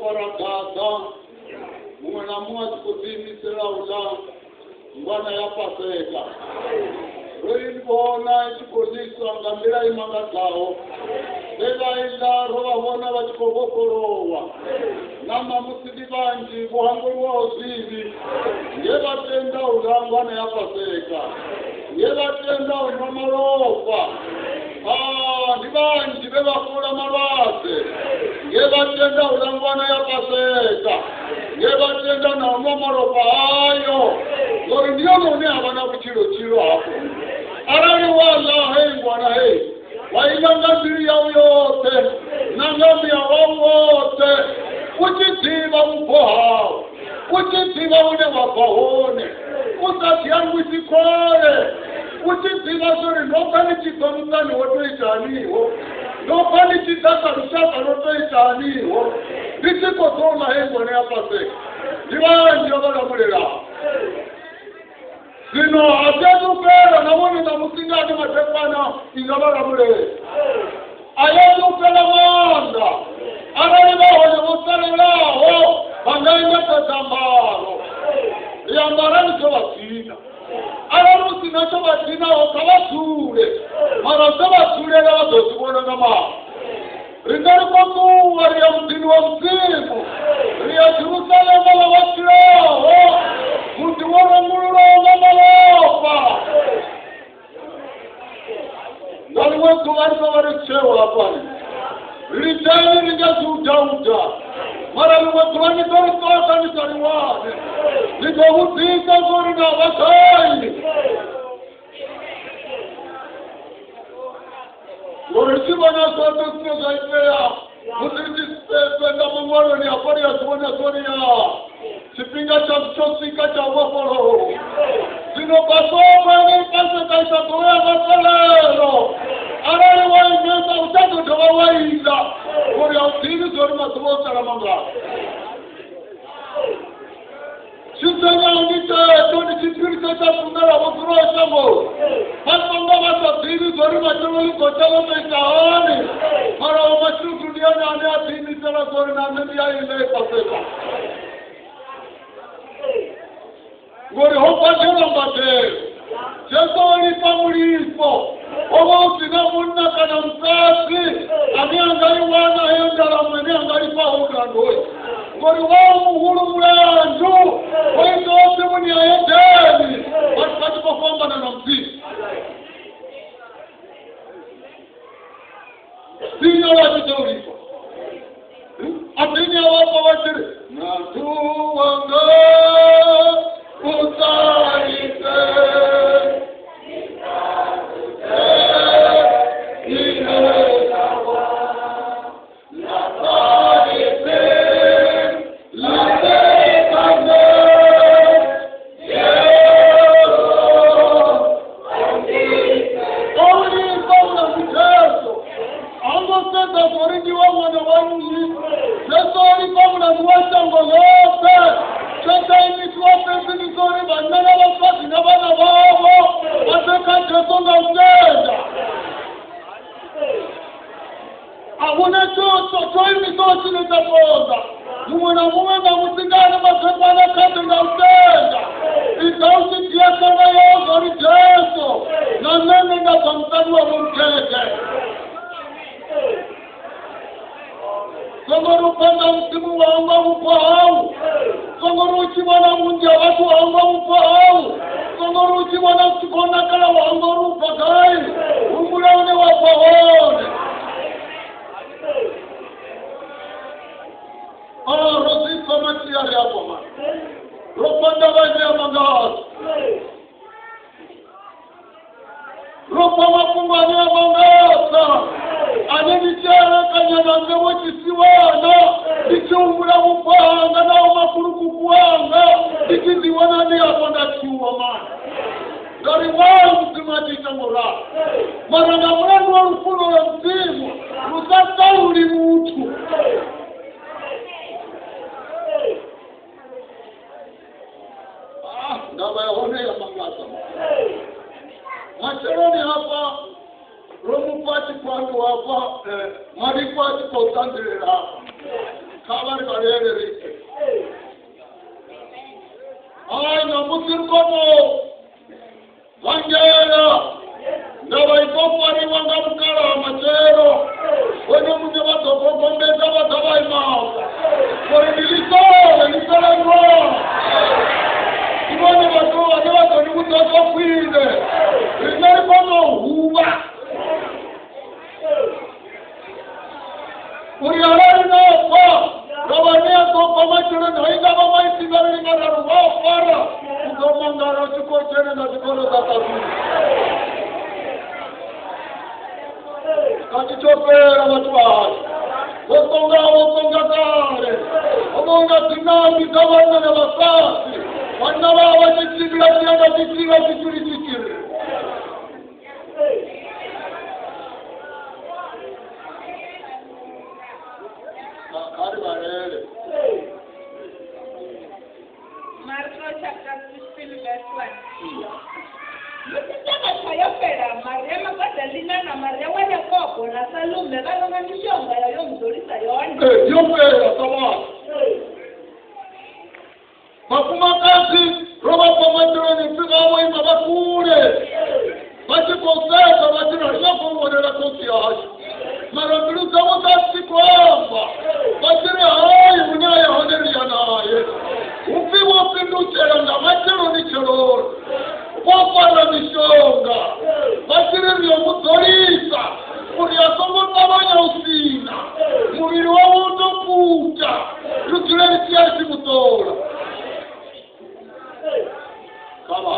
fara gaḓa, muṅwe na muṅwe a tshi khou ḓiimisela u ḽa ngwana ya Paseka. Ro i vhona i tshi khou ḽiswa nga nḓila i mangadzaho. Vhe vha i ḽa ro vha vhona vha tshi khou vhofholowa. Na ṋamusi ndi vhanzhi vho hangwelwaho zwivhi nge vha tenda u ḽa ngwana ya Paseka, nge vha tenda u nwa malofha. Ndi vhanzhi vhe vha fhola malwadze nge vha tenda u ḽa ngwana ya Paseka, nge vha tenda na u nwa malofha ayo, ngori ndi yone hune ha vha na vhutshilotshilo hafho. Arali wa ḽa hei ngwana hei, wa iḽa nga mbilu yau yoṱhe na nga muya wau woṱhe, u tshi ḓivha vhubvo hau, u tshi ḓivha hune wa bva hone, u sa ḓiangwisi khole, u tshi ḓivha zwori ndo bva ndi tshi bva muṱani wo tou itaniho, ndo bva ndi tshi ḓa kha lushaka lwo tou itaniho, ndi tshi khou ḓo ḽa hei ngwana ya Paseka. Ndi vhanzhi vha vha lamulelaho. Zwino a thi athu fhela na vhone ṋamusi nga ano madekwana i nga vha lamulela. A ya athu fhela maanḓa. Arali vha hone vho salelaho vha nga engedzedza mbalo. Ri amba arali zwo vha dina. Arali hu si na tsho vha dinaho kha vha dzule, mara zwe vha dzulela vha ḓo zwi vhona nga maṱo. Riṋe ri khou ṱuwa ri ya muḓini wa Mudzimu, ri ya Jerusalema ḽa vha tshilaho, muḓi wo rengululwaho nga malofha. Nga ḽiṅwe ḓuvha ri ḓo vha ri tsheo hafhani, ri litsheni ri nga zwi uda-uda, mara ḽiṅwe ḓuvha ni ḓo ri ṱoḓa ni sa ri wane, ni ḓo vhudzisa zwo ri na vha gai. Ngori ri tshi vhona zwoṱhe zwine zwa itea musi ri tshi fhenda maṅwaloni hafha ri a zwi vhona zwori ya tshifhinga tshashu tsho swika tsha u vhofholowa. Zwino Paseka ine Paseka i sa ḓo ya mafhelelo, arali wa imesa u tsha ḓo dovha wa iḽa, ngori a u ḓivhi zwori maḓuvha o sala mangana. Tshitsenyaho ndi tshetsho, ndi tshiphiri tshe tsha sumela vho dzulaho shangoni. Vha songo vha sa ḓivhi zwori matshelo ḽi ḓo tsha ḽo tou ita hani, mara wa mashudu ndi ene ane a ḓiimisela zwori na nṋe ndi a iḽa i Paseka. Ngori ho badelwa mbadelo. Jesu o lifha mulifho. Ho vha hu si na munna kana musadzi ane a nga i wana heyo ndalamo ine a nga lifha hoyu mulandu hoyu. Ngori wau muhulu mulandu wo itaho tsimuni ya Edeni, vhathu vha tshi khou fhambana na Mudzimu. Dina vha tshi ḓo lifha. A dini ya vhafha vha tshi ri mulandu wanga u sa lifhe. Muṅwe na muṅwe ṋamusi nga ano madekwana kha ḓe nga u tenda. I ḓa u tshi dzhia khanga yau zwori Jesu na nṋe nṋe nda bva muṱani wa Vho Muthethe. Songo ri u phanḓa Mudzimu wa hangwa vhubvo hau. Songo ri u tshi vhona vhunzhi ha vhathu wa hangwa vhubvo hau. Songo ri u tshi vhona zwi tshi khou nakala wa hangwa uri u bva gai. Humbula hune wa bva hone. Ro zwi pfa masiari afha mani. Ro pfa ndavha ine ya mangadza. Ro pfa mafhungo ane a mangadza, ane ndi tshi elekanya na nṋe vho tshisiwana, ndi tshi humbula vhubvo hanga na vhomakhulukuku wanga, ndi tshi ḓiwana ndi afho nda tshuwa mani. Nda ri wai Mudzimu a tshi ita ngoralo? Mara nga mulandu wa lufuno lwa Mudzimu lu sa ṱaluli muthu. Ndavha ya hone ya mangadza. Matsheloni hafha ro mu fha tshikwambi hafha, marifho a tshi khou ṱanzilela hafha. Kha Kha ri pfe. Hai ṋamusi ri khou tou vhangela ndavha i ḓo fariwa nga vhukala ha matshelo. Vhone muṋe vha ḓo gogombedza vha ḓa vha ima afha uri ndi ḽisole ḽisole ngoho. Ndi vhone vhathu vhane vha ḓo ni vhudza zwa khwine. Riṋe ri khou tou huvha uri arali na pfa ra vha ni a ḓo bva matsheloni hai nga vha maipfi mavhili mararu wa fara u ḓo mangala u tshi khou dzhena nga zwikolo zwa ṱaḓulu. Kati tsho fhela vhathu vhashu vho tonga vho tonga kale ho vha unga dzinambi dza vhanna na vhasadzi vhanna vha vha tshi tshimbila tshianga tshitshila tshitshili tshitshili. Kha ri vhalele. Marko chapter 16 verse 1. Musi Sabatha yo fhela, Maria Magadalena na Maria wa Yakobo na Salome vha renga mishonga ya yo mu ḓolisa yone. Ee, yo fhela Sabatha. Vhafumakadzi ro vha pfa matsheloni pfi vha vho ima vha kule vha tshi khou sedza vha tshi ri ri nga khou vhonela khosi yashu mara mbilu dzavho dza tshi khou amba vha tshi ri hai hune a ya hone ri ya naye. Hu pfi vho fhindutshela nga matsheloni tsheloni vho fara mishonga vha tshi ri ri yo mu ḓolisa uri a songo ṱavhanya u sina muvhili wawe u tou puta ri dzule ri tshi ya ri tshi mu ṱola. Kha vha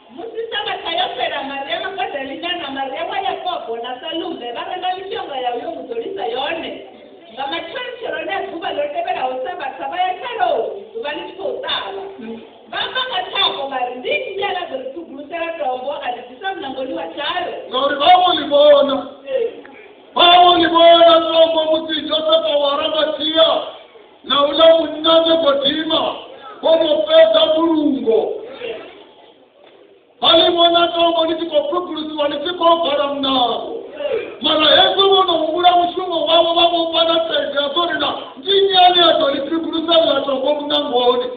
Musi Sabatha yo fhela, Maria Magadalena na Maria wa Yakobo na Salome vha renga mishonga ya u yo mu ḓolisa yone. Nga matsheloni a ḓuvha ḽo tevhelaho Sabatha vha ya tshaloni ḓuvha ḽi tshi khou ṱavha. Vha amba nga thapo vha ri ndi nnyi ane a ḓo ri tsugulusela tombo a ḽi bvisa muṋangoni wa tshalo. Ngauri vha vho ḽi vhona, vha vho ḽi vhona tombo musi Josefa wa Arimathea na uḽa munna Nikodima vho no fhedza mbulungo. Vha ḽi vhona tombo ḽi tshi khou phugulusiwa ḽi tshi khou vala muṋango. Mara hezwi vho no humbula mushumo wavho vha vho vha na tshelede ya zwo ri na ndi nnyi ane a ḓo ri phuguluselela tombo muṋangoni?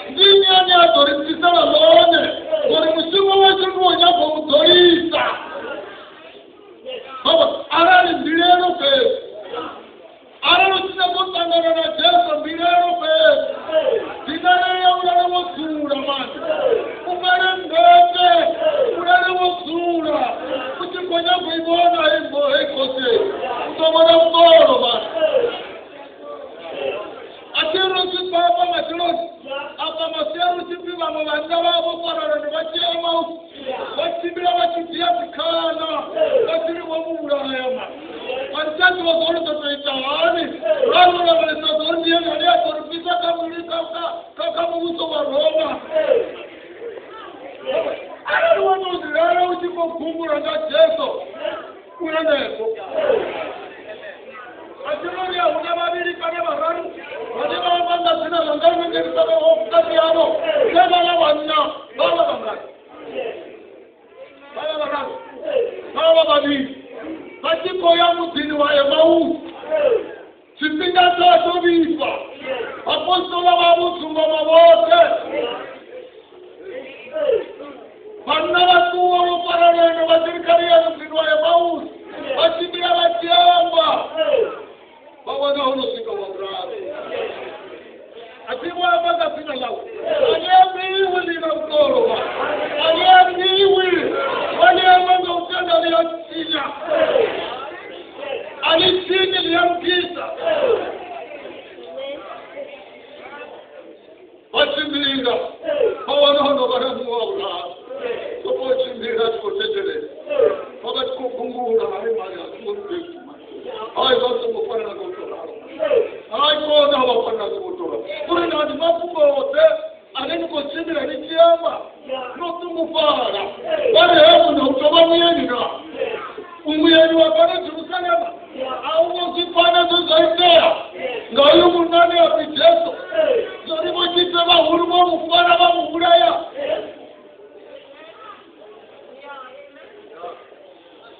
Ndi nnyi ane a ḓo ri bvisela ḽone? Ngori mushumo washu ndi wo nyaga u mu ḓolisa. Baba, arali mbilaelo fhedzi, arali u tshi nyaga u ṱangana na Jesu mbilaelo fhedzi, dinaleli ya u lale wo dzula mani, u male mbete, u lale wo dzula, u tshi khou nyaga u i vhona hei mbo hei khosi, u ḓo vhona vhuṱolo mani. A thi ri u tshi bva afha matsheloni, afha masiari u tshi pfi vhaṅwe vhanna vha vho farelani vha tshi ya Emausi, vha tshimbila vha tshi dzhia dzikhana, vha tshi ri vho mu vhulaya mani. A thi tsha ḓivha zwa uri ḓo tou ita hani, ra ro lavhelesa zwa uri ndi ene ane a ḓo ri bvisa kha kha kha muvhuso wa Roma. Arali wa tou ḓi lala u tshi khou gungula nga Jesu, u henefho. A thi ri a huna vhavhili kana vhararu vhane vha amba nga dzina ḽanga nṋe ndi sa vhe ho vhukati havho, nṋe vhaḽa vhanna vha vha vhangana? Vha vha vhararu, vha vha vhavhili vha tshi khou ya muḓini wa Emausi. Tshifhinga tsha tsho vhifha, vhaapostola vha vho dzumbama vhoṱhe. Vhanna vha ṱuwa vho fara lwendo vha tshi ri kha ri ye muḓini wa Emausi, vha tshimbila vha tshi amba, vha wana ho no swika wa vhuraru. A thi vho amba nga dzina ḽawe, a ḽi ambiwi ḽina vhuṱolo vha, a ḽi ambiwi, vha ḽi amba nga u tenda ḽi a tshinya, a ḽi tshinyi ḽi a lugisa. Vha tshimbila vha wana ho no vha na muṅwe wa vhuraru, sokou tshimbila a tshi khou thetshelesa, vha vha tshi khou gungula, hai mani a songo fhedzi mani, hai vha songo fanela nga u tou ralo, hai kona vha fanela nga u tou ralo. Uri na ndi mafhungo oṱhe ane ni khou tshimbila ni tshi amba no ṱungufhala, vha ri he muṋe u tou vha muyeni na u muyeni wa fhano Jerusalema, a u ngo zwi pfana zwe zwa itea nga uyu munna ane a pfi Jesu, zwo ri vhotshifhe vhahulu vho mu fara vha mu vhulaya.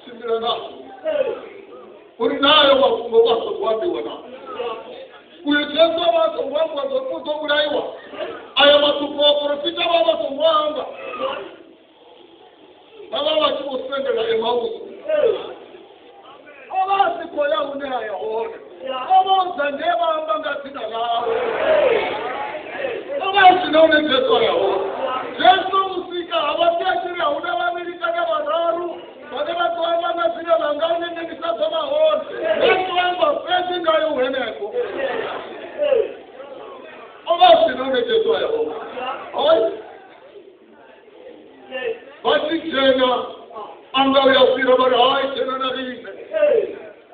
Tshimbila na uri nayo mafhungo vha songo ambiwa na. Uyu Jesu a vha a songo ambiwa zwa uri u ḓo vhulaiwa. Aya mafhungo vhaporofita vha vha songo amba. Vha vha vha tshi vho sendela Emausi. O vha a si khou ya hune a ya hone. O vha o ḓa nge vha amba nga dzina ḽawe. O vha a si na hune Jesu a ya hone. Jesu u swika ha vha pfi a tshi ri a huna vhavhili kana vhararu vhane vha ḓo amba nga dzina ḽanga hune nṋe ndi sa ḓo vha hone. Vha ḓo amba fhedzi ngayo u henefho. O vha a si na hune Jesu a ya hone. Hai. Vha tshi dzhena a nga u ya fhira vha ri hai dzhena na riṋe.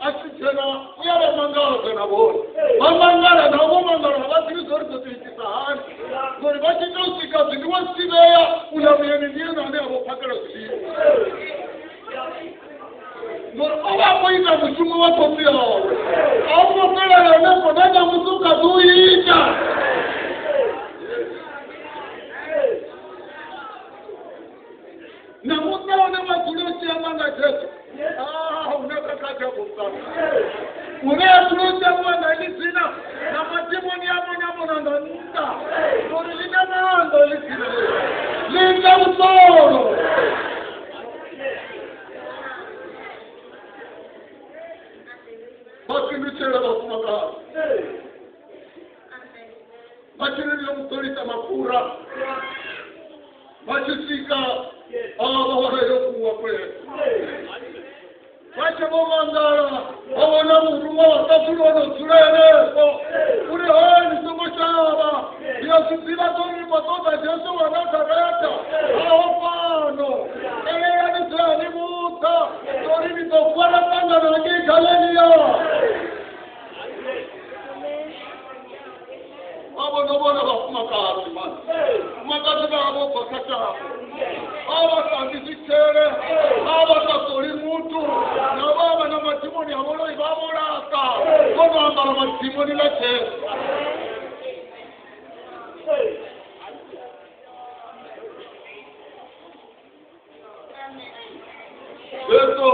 A tshi dzhena u ya vha mangadza na vhone. Vha mangala na vho mangala vha ḓivhi zwa uri ḓo tou itisa hani. Ngori vha tshi tou swika zwiḽiwa zwi tshi vhea uḽa muyeni ndi ene ane a vho phakhela zwiḽiwa. Ngori o vha a khou ita mushumo wa khotsi awe. A u ngo fhelela henefho na ṋamusi u kha ḓi u ita. Ṋamusi a hune wa dzula u tshi amba nga Jesu. Ah, hu na khakhathi afho vhukati. Hune a dzula u tshi ambiwa nga heḽi dzina na madimoni a vhona vhona nga nnḓa. Ngori ḽi na maanḓa heḽi dzina ḽi. Ḽi ita vhuṱolo. Vha fhindutshela vhafumakadzi. Vha tshi ri yo mu ḓolisa mapfura. Vha tshi swika vha vha wana yo vuwa fhedzi. Vha tshi vho mangala vha vhona muruṅwa wa ṱaḓulu o no dzula henefho. Uri hai ni songo shavha, ndi a zwi ḓivha zwa uri ni khou ṱoḓa Jesu wa Nazaretha, haho fhano. Elelani zwe a ni vhudza, zwa uri ni ḓo vuwa na ṱangana ngei Galelia. Vha vhono vhona vhafumakadzi mani. Fumakadzi vha vho bva kha shango. Vha vha sa ambi zwitshele, vha vha sa soli muthu, na vha vha na madimoni a vholoi vha vho laṱa, vho no ambara madimoni ḽa Jesu. Jesu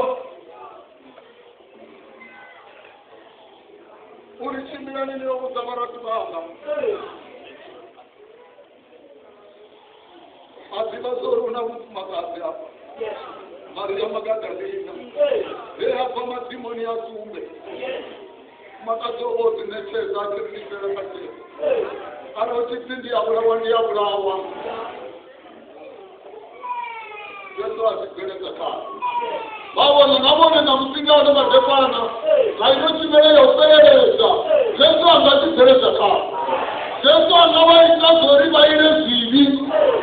uri tshimbilani ni yo vhudza vharathu vhanga. A ḓivha zwa uri hu na mufumakadzi hafha, Maria Magadalina, he ha bva madimoni a sumbe. Mufumakadzi o vha o ḓiṋetshedza a tshi ri ndi fhela kha Jesu. Arali hu tshi pfi ndi a vhulawa, ndi a vhulawa. Jesu a zwi bveledza khae. Vha vhona na vhone ṋamusi nga ano madekwana nga ino tshumelo ya u fheleledza, Jesu a nga zwi bveledza khae. Jesu a nga vha ita zwa uri vha ile zwivhi,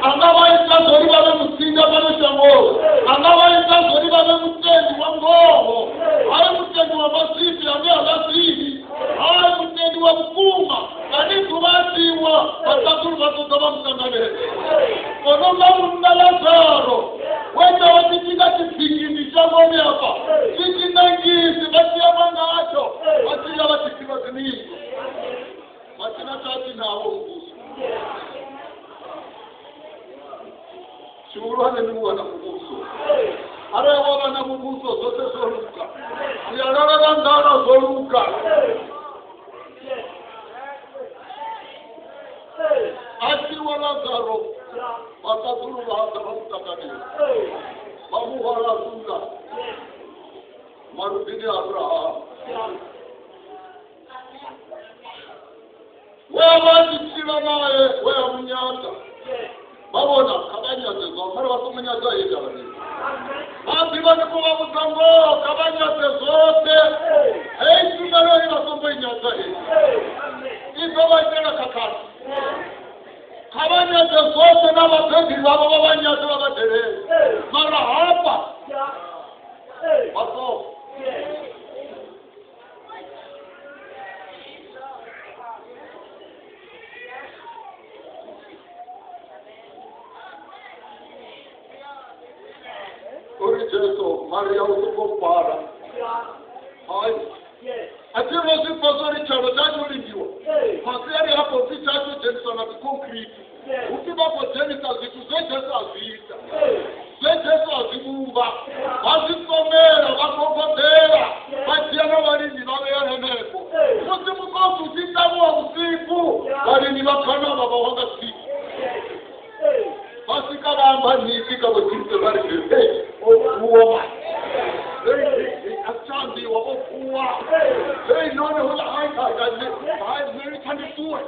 a nga vha ita zwa uri vha vhe mutsinda fhano shangoni, a nga vha ita zwa uri vha vhe mutendi wa ngoho, hai mutendi wa mazwifhi ane a ḽa zwivhi, hai mutendi wa vhukuma. Kani ḓuvha a tiwa, vhaṱaḓulu vha ṱoḓa vha mu ṱanganedza. O no nga munna Lazaro, we tsha vha tshi tshi nga tshibigidi shangoni afha, tshi tshi ṋangisi, vha tshi amba ngatsho, vha tshi ḽa vha tshi ḓivha dziningo. Matsina tsha tshi nawo muvhuso. Tshihulwane ndi u wana muvhuso. Arali wa vha na muvhuso zwoṱhe zwo luga. U ya lala nga nḓala zwo luga. A tshi wa Lazaro, vhaṱaḓulu vha ḓa vha mu ṱanganedza, vha mu hwala dzula maluvhini a Abrahamu. We a vha a tshi tshila nae, we a mu nyadza, vha vhona kha vha nyadze zwoṱhe, mara vha songo nyadza heyi thavha heyi. Vha ḓivha ndi khou vha vhudza ngoho, kha vha nyadze zwoṱhe. Heyi tshumelo heyi vha songo i nyadza heyi, i ḓo vha itela khakhathi. Kha vha nyadze zwoṱhe na vhabebi vhavho vha vha nyadze vha vha delele, mara hafha vha songo. Uri Jesu Maria u songo fara. Hai. A thi ro zwi pfa zwa uri tshalo tsha tsho lingiwa. Masiari hafho pfi tsha tsho dzheniswa na dzikhonkhirithi. Hu pfi vha khou dzhenisa zwithu zwe Jesu a zwi ita. Zwe Jesu a zwi vhumba. Vha zwi ṱomela, vha gogoḓela, vha dzhia na vhalindi vha vhea henefho. Musi mukosi u tshi ṱavhiwa vuwe.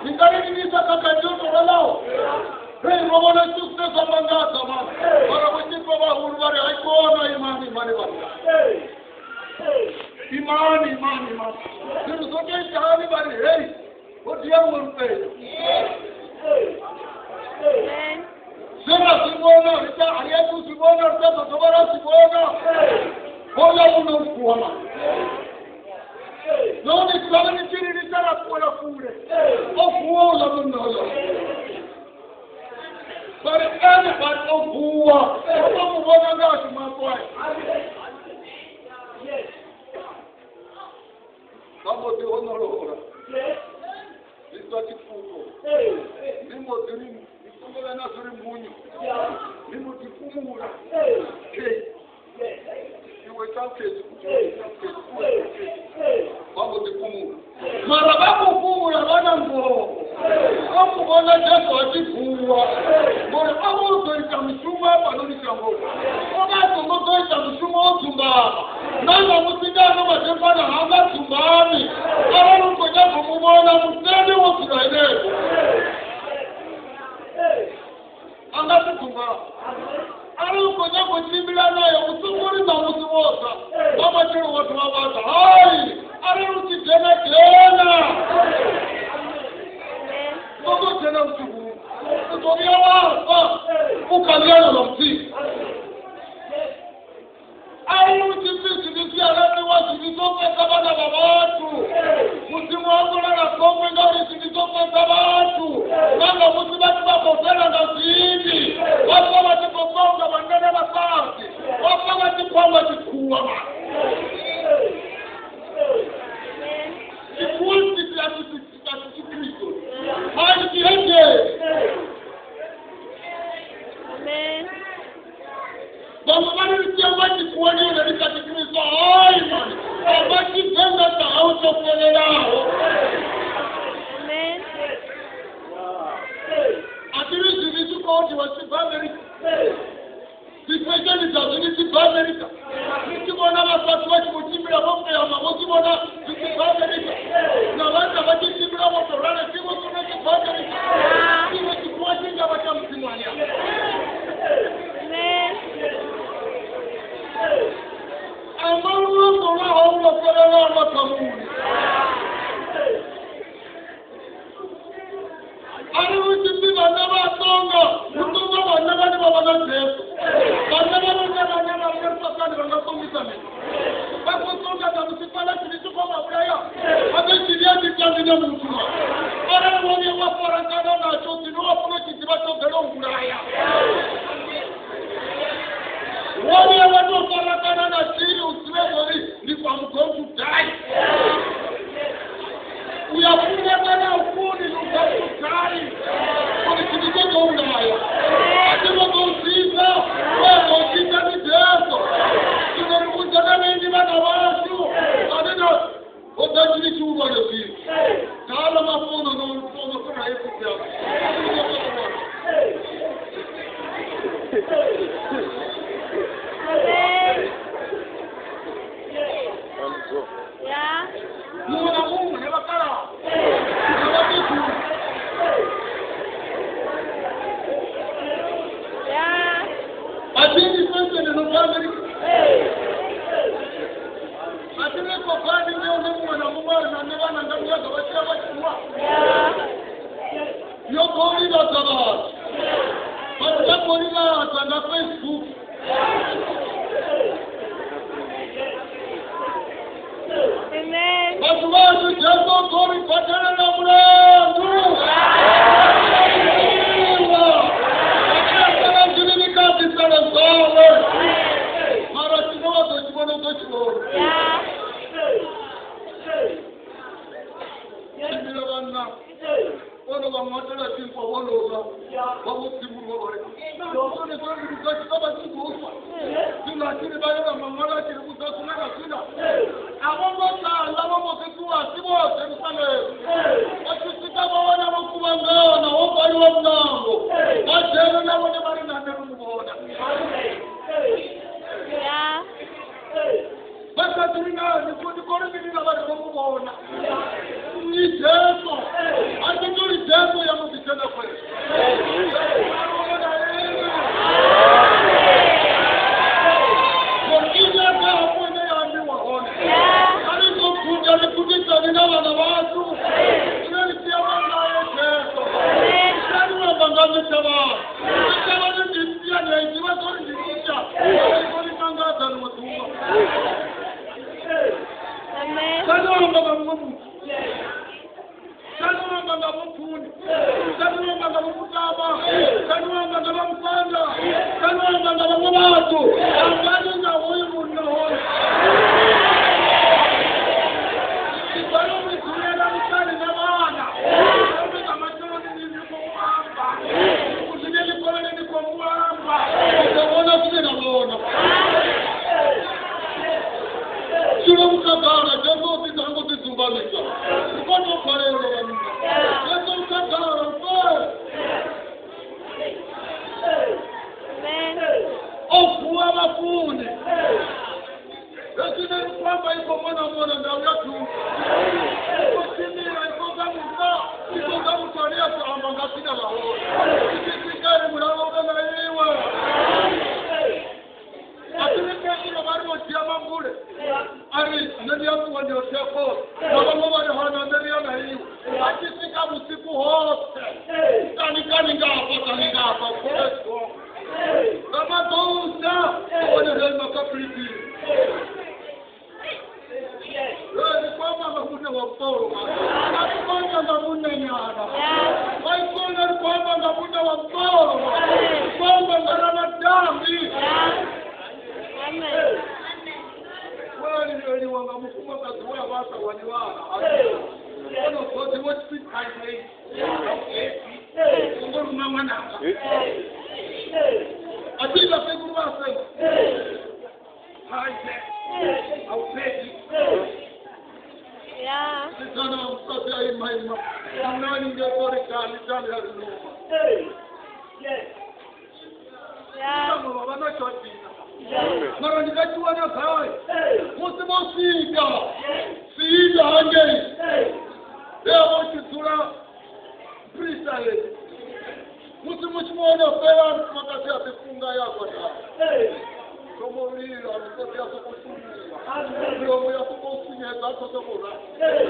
Ni nga livhisa khakhathi yo tou raloho. Hei, ro vhona zwithu zwine zwa mangadza mani. Mara vhotshifhe vhahulu vha ri hai kona imani imani vhanna. Imani imani imani. Zwithu zwo tou ita hani vha ri hei ho dia luṅwe lupenyo. Zwe ra zwi vhona ri ta a ri athu zwi vhona ri ta ḓo dovha ra zwi vhona. Houḽa muṋe u vuwa mani. Nahone dzulani ni tshi lilisa ra ṱuwela kule. O vuwa uḽa munna uḽa. Vha ri ene vha ri o vuwa. Ro tou mu vhona nga ashu maṱo aya. Vha mbo ḓi hoṋolola. Ḓisa tshifuko. Ni mbo ḓi ri ni songo vha na zwi ri munyu. Ni mbo ḓi fhumula. Khei. Iwe ṱalutshedzi vha mbo ḓi fhumula. Mara vha khou fhumula vha na ngoho. Vha mu vhona Jesu a tshi vuwa ngori o vha o ḓo ita mushumo hafhanoni shangoni. O vha a songo ḓo ita mushumo wo dzumbama. Na ṋamusi nga ano madekwana ha nga dzumbami. Arali u khou nyaga u mu vhona, mutende wo dzula henefho. A nga si dzumbame. Arali u khou nyaga u tshimbila naye, u songo ri ṋamusi wo ḓa, nga matshelo wa dovha wa ḓa. Hai, arali u tshi dzhena, dzhena. U songo dzhena u tshi huma. U ḓo vhuya wa fa u kha ḽiano ḽa Mudzimu. Arali u tshi pfi zwivhi zwi a laṱiwa, zwivhi zwo fhedza vhana vha vhathu. Mudzimu ha ngo lala khombe ngauri zwivhi zwo fhedza vhathu. Na ṋamusi vhathu vha khou fhela nga zwivhi. Vha fa vha tshi khou tonga vhanna na vhasadzi. Vha fa vha tshi khou amba tshikhuwa mani. Tshikhuwa a si Tshikristo. Hai, ndi tshihedeni. Vhaṅwe vha ri ri tea u vha tshikhuwa ndi hone ri kha Tshikristo. Hai mani, amba Tshivenḓa tsha hau tsho fhelelaho. A thi ri zwivhi zwi khou odiwa zwi tshi bva Amerika. Dzi fesheni dza zwini dzi bva Amerika. Ni tshi vhona vhasadzi vha tshi khou tshimbila vho peyama vho zwi vhona zwi tshi bva Amerika. Na vhanna vha tshi tshimbila vho tou ralo tshiṅwe tsone tshi bva Amerika. Tshiṅwe tshikhuwa tshi nga vha tsha Mudzimu hani afha. Amba luambo lwa hau lwo fhelelaho lwa ṱhamuni. Arali hu tshi pfi vhanna vha a tonga, hu tonga vhanna vhane vha vha na Jesu. Vhanna vha vhone vhane vha vha ri Sathane vha nga tongisa mini? Vha khou tonga ṋamusi fhaḽa tshivhi tshi khou vha vhulaya. Habe tshivhi a tshi tambi na muthu mani. Arali wo vhuya wa farakana natsho, tshine wa funa u tshi ḓivha tsho ḓela u vhulaya. Wo vhuya wa tou farakana na tshivhi u ḓivhe uri ndi I'm going to die. U ya funa kana a u funi, you going to die. Uri tshivhi tsho ḓo vhulaya. A tshi ngo ḓo u tsitsa, we a ḓo tsitsa ndi Jesu. Zwino ri vhudza na vhaeni vhana vhashu vhane na ho ḓa tshivhi tshihulwane zwino. Kha mafono no no fhira heyi bugu yanga. Muṅwe na muṅwe na vhakalaha na vhaṱuṱula. A thi ndi fesheni no bva Amerika. A thi ri khou bva ndi hune muṅwe na muṅwe a ri na nṋe vhananga ndi nyaga vha tshi ya vha tshi ṅwa. Yo khou livhadza vhathu. Vhathu vha khou livhadza nga Facebook. Vhathu vhashu Jesu o ḓo ri badelela mulandu. Sala zwivhili kha ḓisale zwawe. Mara tshine wa ḓo tshi vhona u ḓo tshi vhona. Tshimbila vhanna vhono vha ṅwatela tshinkwa vho no ḽa vha vho dzivhuluwa vha ri na zwone zwa mbilu dzashu dza vha tshi khou swa. Zwino a tshi ri vhalela maṅwalo a tshi ri vhudza zwiḽa na zwiḽa. A vho ngo ḓa vha mbo ḓi ṱuwa a si vho Jerusalema. Vha tshi swika vha wana vho kuvhangana ho valiwa muṋango. Vha dzhena na vhone vha ri na nṋe ro mu vhona. Vha sa ḓivhi naa ni khou ri mini na vha ri ro mu vhona. Tsano amba nga muṅwe muthu. Tsano amba nga vhopfuni. Tsano amba nga vhomutama. Tsano amba nga vhamukanda. Tsano amba nga vhaṅwe vhathu. Ambani nga hoyu munna hoyu. Tsano ni dzulela muṱani na vhana. Uri nga matsheloni ni khou amba. Zwine ni kovhele ni khou amba. U ḓo vhona zwine na vhona. Tshilo vhukhagala Jesu o ḓi hango ḓi dzumbamisa. U kone u balelwa vhanna. Jesu vhukhagala fhela. O vuwa vhafuni. Hezwi nṋe ndi khou amba i khou mona mona ndau ya thungo. I khou tshimbila i khou ḓa muthu i khou ḓa muthu ane a ḓo amba nga dzina ḽa hone. I tshi swika ri mulalo u vhe na iwe. A thi ri Petro vha ri o dzhia mambule a ri nṋe ndi a ṱuwa ndi yo thea khosi. Na vhaṅwe vha ri hana nṋe ri ya na iwe. A tshi swika vhusiku hoṱhe kani kani ngafha kani ngafha khosi. Nga maḓousa vhone ri ima kha Filipini. Ri khou amba nga muṋe wa vhuṱolo. A ri khou amba nga muṋenyana. Vha ikona ri khou amba nga muṋe wa vhuṱolo. Ri khou amba nga Ramadambi. We leliwa nga mufumakadzi we a vha a sa wani vhana. Ono ḓodzi vho tshiphi songo ruma ṅwananga. A thi ḽa sekuru vha sema. A u fhedzi. Sithana wa musadzi a ima ima. Nani nge ri kani tani ya rinoma. Vhaṅwe vha vha na tshotina. Mara ndi nga tshi wana gai. Musi vho swika siila hangei. He a vha tshi dzula Prisale. Musi mushumo wo fhela mufumakadzi a ḓifunga ya gwadama. Thoma u lila musadzi a sokou sumiwa. Milomo ya sokou sinyedza a khou sokou rali.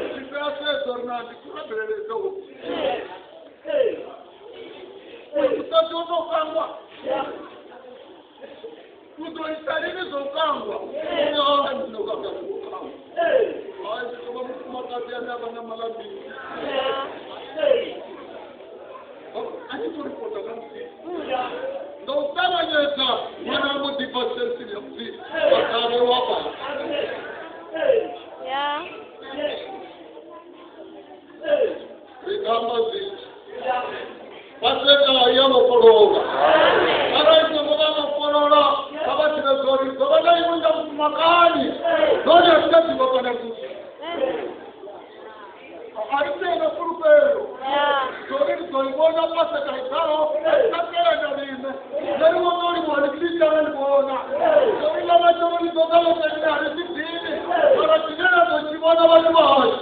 Tshifhe a sedza uri na ndi kurabelele dzo. Uyu musadzi o tou kangwa. U ḓo ita lini zwo kangwa? Hai ndi ḓo kangwa. Hai ndi ḓo vha mufumakadzi ane a vha na malambili. A tshi tou ripota nga Mudzimu. Nga u ṱavhanyedza ṅwana a mbo ḓi bva sensini ya Mudzimu. Vha ṱavhelwa fhasi. Ri nga amba zwinzhi. Paseka ya vhofholola. Arali songo vha vhofholola kha vha ḓivhe uri ḓo vha na iṅwe nga mufumakadzi. Nahone a thi nga ḓivha kana kusi. A ri tena fulufhelo. Zori ri ḓo i vhona Paseka i ḓaho a tenda riṋe. Nṋe ri vhona uri vhone ndi ri vhona. Zori ḽa matshelo ḽi ḓo ḓa ḽo fhelela a ri zwi ḓivhi. Mara tshine ra ḓo tshi vhona vhathu vha hashu.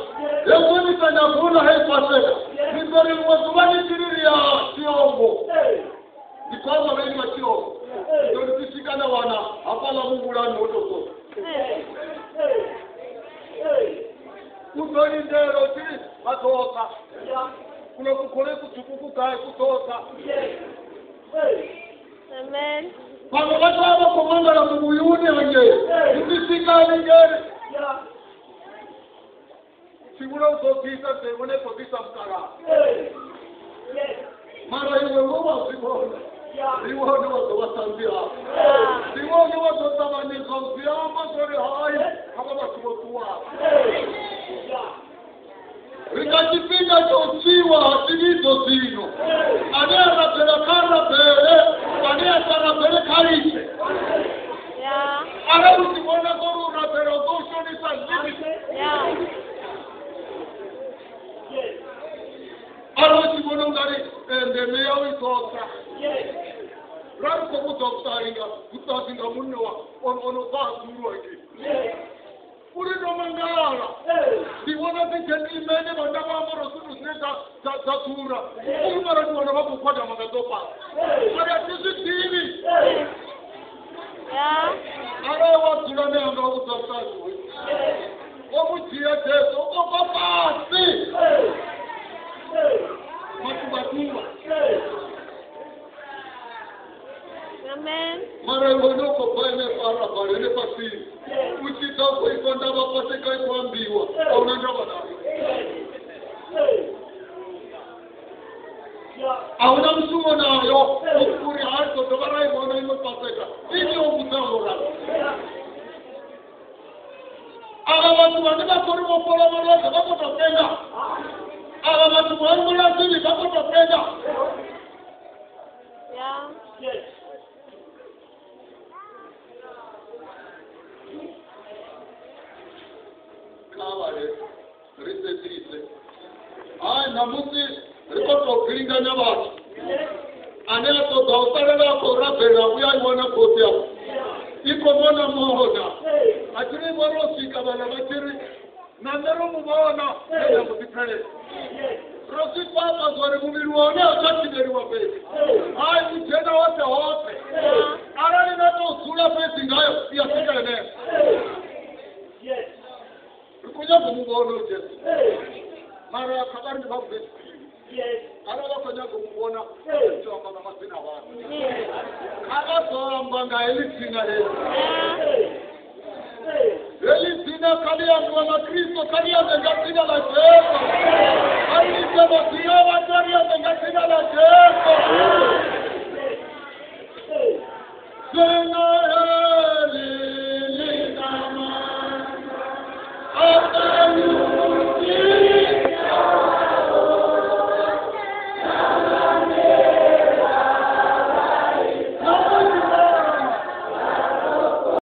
Hezwo ni sa nyagula hei Paseka. Ri ḓo ri ḽiṅwe ḓuvha ni tshi ri ri ya Tshilombo. Ndi khou amba vhaeni vha Tshilombo. Ri ḓo ri tshi swika na wana hafhaḽa muvhulani ho tou soka. U ḓo lindela u tshi vha ḓo ḓa. Kuno kukhole kutswuku ku gai ku ḓo ḓa. Vhaṅwe vha ḓo vha vha khou mangala muvhuyuni hangei. Ndi tshi swika haningei. Tshivhula u ḓo ḓisa dzewe khou ḓisa mukalaha. Mara iwe wo wa zwi vhona. Ndi wone wa ḓo vha ṱhanzi hafho. Ndi wone wa ḓo ṱavhanyedza u zwi amba zwori hai havha vhathu vho ṱuwaho. Ri nga tshifhinga tsha u tswiwa ha tshivhidzo zwino. Ane a rabela kha rabele, ane a sa rabele kha litshe. Arali u tshi vhona uri u rabela u ḓo u shonisa zwi. Arali u tshi vhona ungari ndeme yau i ḓo tsa. Ra ri khou vhudzwa vhuṱali nga vhuṱanzi nga munna wa o no bva ha dzulwa ngei. Uri ndo mangala. Ndi vhona dzi gentlemen vhanna vha ambara zwithu zwine dza ḓura. Uri mara ndi wana vha khou gwadama nga dzo fhasi. Mara a thi zwi ḓivhi. Arali wa dzula ne anga vhudza vhuṱanzi hoyu. O mu dzhia Jesu o bva fhasi. Matuvhatuvha. Mara iwe no khou bva henefha arabala henefha tsini. U tshi ḓa u khou ipfa ndavha Paseka i khou ambiwa, a hu na ndavha nayo. A hu na mushumo nayo uri ha ri ḓo dovha ra i vhona iṅwe Paseka. Ini yo vhudzaho ralo. Avha vhathu vhane vha khou ri vho fhola malwadze vha khou tou penga. Avha vhathu vho hangwela zwivhi vha khou tou penga. Kha vhale ri sedzise. Hai ṋamusi ri khou tou gilinganya vhathu. Ane a ṱoḓa u salela a khou rabela u ya i wana khosi afho. I khou mona mona. A thi ri vho ro swika vhaḽa vha tshi ri na nṋe ro mu vhona nṋe nda mbo ḓi pfelela. Ro zwi pfa afha zwa uri muvhili wa hone a u tsha thivheliwa fhedzi. Hai u dzhena hoṱhe hoṱhe. Arali na tou dzula fhedzi ngayo i ya swika henefho. Ri khou nyaga u mu vhona u Jesu. Mara kha vha ri ndi vha vhudze tshiphiri. Arali vha khou nyaga u mu vhona, ri tea u amba nga madzina a vhathu. Kha vha ḓo amba nga heḽi dzina heḽi. Heḽi dzina kha ḽi ambiwa nga Kristo, kha ḽi ambe nga dzina ḽa Jesu.